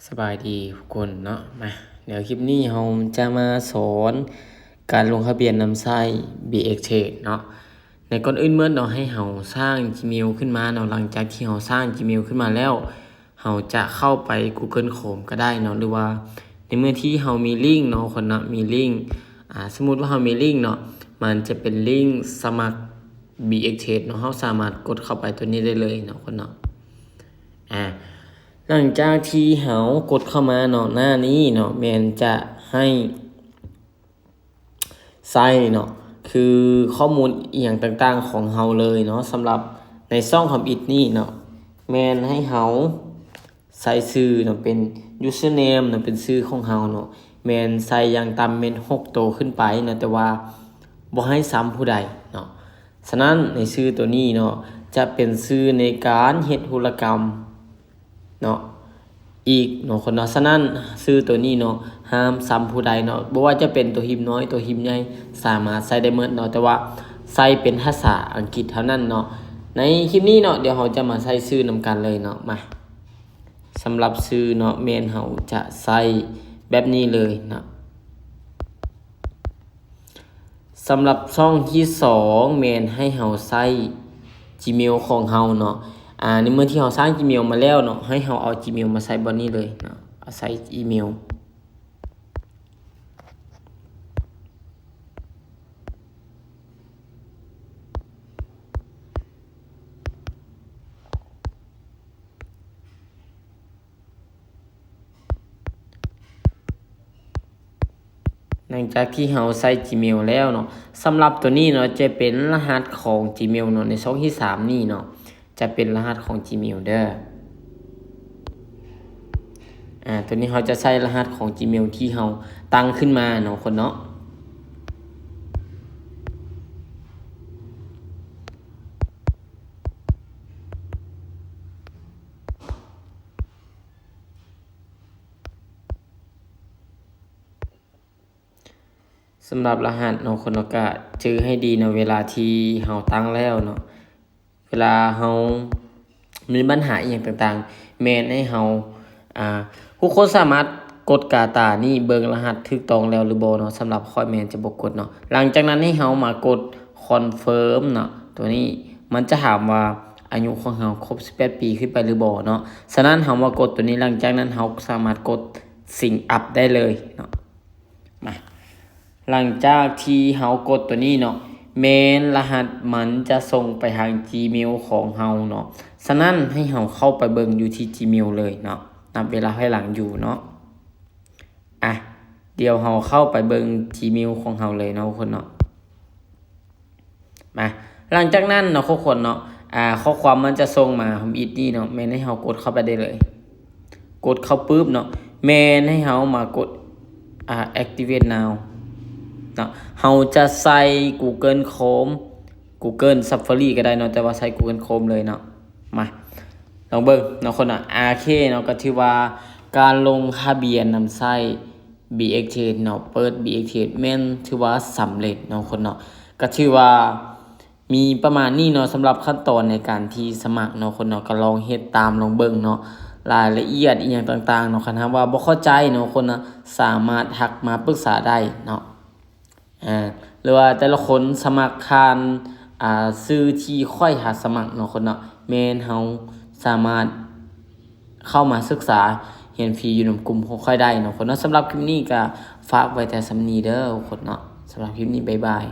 ສະບາຍດີທຸກຄົນເນາະ ມາ ດຽວຄລິບນີ້ເຮົາຈະມາສອນການລົງທະບຽນນຳໃຊ້ BX Trade ເນາະ. ໃນກ່ອນອື່ນໝົດເນາະ ໃຫ້ເຮົາສ້າງ Gmail ຂຶ້ນມາເນາະ. ຫຼັງຈາກທີ່ເຮົາສ້າງ Gmail ຂຶ້ນມາແລ້ວ ເຮົາຈະເຂົ້າໄປ Google Chrome ກໍໄດ້ເນາະ ຫຼືວ່າໃນເມື່ອທີ່ເຮົາມີລິ້ງເນາະ ຄົນເນາະ ມີລິ້ງ ອາ ສົມມຸດວ່າເຮົາມີລິ້ງເນາະ ມັນຈະເປັນລິ້ງສະໝັກ BX Trade ເນາະ ເຮົາສາມາດກົດເຂົ້າໄປຕົວນີ້ໄດ້ເລີຍເນາະ ຄົນເນາະ. ອາ ຫຼັງຈາກທີ່ເຮົາກົດເຂົ້າມາເນາະ ໜ້ານີ້ເນາະ ແມ່ນຈະໃຫ້ໃສ່ເນາະ ຄືຂໍ້ມູນອີ່ຫຍັງຕ່າງໆຂອງເຮົາເລີຍເນາະ. ສຳລັບໃນຊ່ອງທຳອິດນີ້ເນາະ ແມ່ນໃຫ້ເຮົາໃສ່ຊື່ເນາະ ເປັນ username ເນາະ ເປັນຊື່ຂອງເຮົາເນາະ ແມ່ນໃສ່ຢ່າງຕ່ຳແມ່ນຫົກໂຕຂຶ້ນໄປເນາະ ແຕ່ວ່າບໍ່ໃຫ້ຊ້ຳຜູ້ໃດເນາະ. ສະນັ້ນໃນຊື່ໂຕນີ້ເນາະ ຈະເປັນຊື່ໃນການເຮັດທຸລະກຳເນາະ ອີກເນາະ ຄົນເນາະ. ສະນັ້ນຊື່ໂຕນີ້ເນາະ ຫ້າມຊ້ຳຜູ້ໃດເນາະ ບໍ່ວ່າຈະເປັນໂຕຮີບນ້ອຍ ໂຕຮີບໃຫຍ່ ສາມາດໃສ່ໄດ້ໝົດເນາະ ແຕ່ວ່າໃສ່ເປັນພາສາອັງກິດເທົ່ານັ້ນເນາະ. ໃນຄລິບນີ້ເນາະ ດຽວເຮົາຈະມາໃສ່ຊື່ນຳກັນເລີຍເນາະ. ມາ ສຳລັບຊື່ເນາະ ແມ່ນເຮົາຈະໃສ່ແບບນີ້ເລີຍເນາະ. ສຳລັບຊ່ອງທີສອງ ແມ່ນໃຫ້ເຮົາໃສ່ Gmail ຂອງເຮົາເນາະ. ອາ ໃນເມື່ອທີ່ເຮົາສ້າງ Gmail ມາແລ້ວເນາະ ໃຫ້ເຮົາເອົາ Gmail ມາໃສ່ບ່ອນນີ້ເລີຍເນາະ ເອົາໃສ່ອີເມວ. ຫຼັງຈາກທີ່ເຮົາໃສ່ Gmail ແລ້ວເນາະ ສຳລັບໂຕນີ້ເນາະ ຈະເປັນລະຫັດຂອງ Gmail ເນາະ ໃນຊ່ອງທີສາມນີ້ເນາະ ຈະເປັນລະຫັດຂອງ Gmail ເດີ້. ອາ ໂຕນີ້ເຮົາຈະໃສ່ລະຫັດຂອງ Gmail ທີ່ເຮົາຕັ້ງຂຶ້ນມາເນາະ ຄົນເນາະ. ສຳລັບລະຫັດເນາະ ຄົນເນາະ ກະຈື່ໃຫ້ດີເນາະ ເວລາທີ່ເຮົາຕັ້ງແລ້ວເນາະ ເວລາເຮົາມີບັນຫາອີ່ຫຍັງຕ່າງໆ ແມ່ນໃຫ້ເຮົາ ອາ ທຸກຄົນສາມາດກົດກາຕານີ້ເບິ່ງລະຫັດຖືກຕ້ອງແລ້ວຫຼືບໍ່ເນາະ. ສຳລັບຂ້ອຍແມ່ນຈະບໍ່ກົດເນາະ. ຫຼັງຈາກນັ້ນໃຫ້ເຮົາມາກົດ confirm ເນາະ ໂຕນີ້ມັນຈະຖາມວ່າອາຍຸຂອງເຮົາຄົບສິບແປດປີຂຶ້ນໄປຫຼືບໍ່ເນາະ. ສະນັ້ນເຮົາມາກົດໂຕນີ້ ຫຼັງຈາກນັ້ນເຮົາສາມາດກົດ sync up ໄດ້ເລີຍເນາະ. ມາ ຫຼັງຈາກທີ່ເຮົາກົດໂຕນີ້ເນາະ ແມ່ນລະຫັດມັນຈະສົ່ງໄປທາງ Gmail ຂອງເຮົາເນາະ. ສະນັ້ນໃຫ້ເຮົາເຂົ້າໄປເບິ່ງຢູ່ທີ່ Gmail ເລີຍເນາະ ນັບເວລາຖອຍຫຼັງຢູ່ເນາະ. ອະ ດຽວເຮົາເຂົ້າໄປເບິ່ງ Gmail ຂອງເຮົາເລີຍເນາະ ທຸກຄົນເນາະ. ມາ ຫຼັງຈາກນັ້ນເນາະ ທຸກຄົນເນາະ ອາ ຂໍ້ຄວາມມັນຈະສົ່ງມາທຳອິດນີ້ເນາະ ແມ່ນໃຫ້ເຮົາກົດເຂົ້າໄປໄດ້ເລີຍ. ກົດເຂົ້າປຶບເນາະ ແມ່ນໃຫ້ເຮົາມາກົດ ອາ activate now ເນາະ. ເຮົາຈະໃສ່ Google Chrome Google Safari ກໍໄດ້ເນາະ ແຕ່ວ່າໃຊ້ Google Chrome ເລີຍເນາະ. ມາ ລອງເບິ່ງເນາະ ຄົນເນາະ. ໂອເຄເນາະ ກໍຖືວ່າການລົງທະບຽນນຳໃຊ້ BX Trade ເນາະ ເປີດ BX Trade ແມ່ນຖືວ່າສຳເລັດເນາະ ຄົນເນາະ. ກໍຖືວ່າມີປະມານນີ້ເນາະ ສຳລັບຂັ້ນຕອນໃນການທີ່ສະໝັກເນາະ ຄົນເນາະ. ກໍລອງເຮັດຕາມ ລອງເບິ່ງເນາະ ລາຍລະອຽດອີ່ຫຍັງຕ່າງໆເນາະ. ຄັນຫາກວ່າບໍ່ເຂົ້າໃຈເນາະ ຄົນເນາະ ສາມາດທັກມາປຶກສາໄດ້ເນາະ. ອາ ຫຼືວ່າແຕ່ລະຄົນສະໝັກຜ່ານ ອາ ຊື່ທີ່ຂ້ອຍຫາສະໝັກເນາະ ຄົນເນາະ. ແມ່ນເຮົາສາມາດເຂົ້າມາສຶກສາຮຽນຟຣີຢູ່ນຳກຸ່ມຂອງຂ້ອຍໄດ້ເນາະ ຄົນເນາະ. ສຳລັບຄລິບນີ້ກໍຝາກໄວ້ແຕ່ສ່ຳນີ້ເດີ້ ຄົນເນາະ. ສຳລັບຄລິບນີ້ ບາຍບາຍ.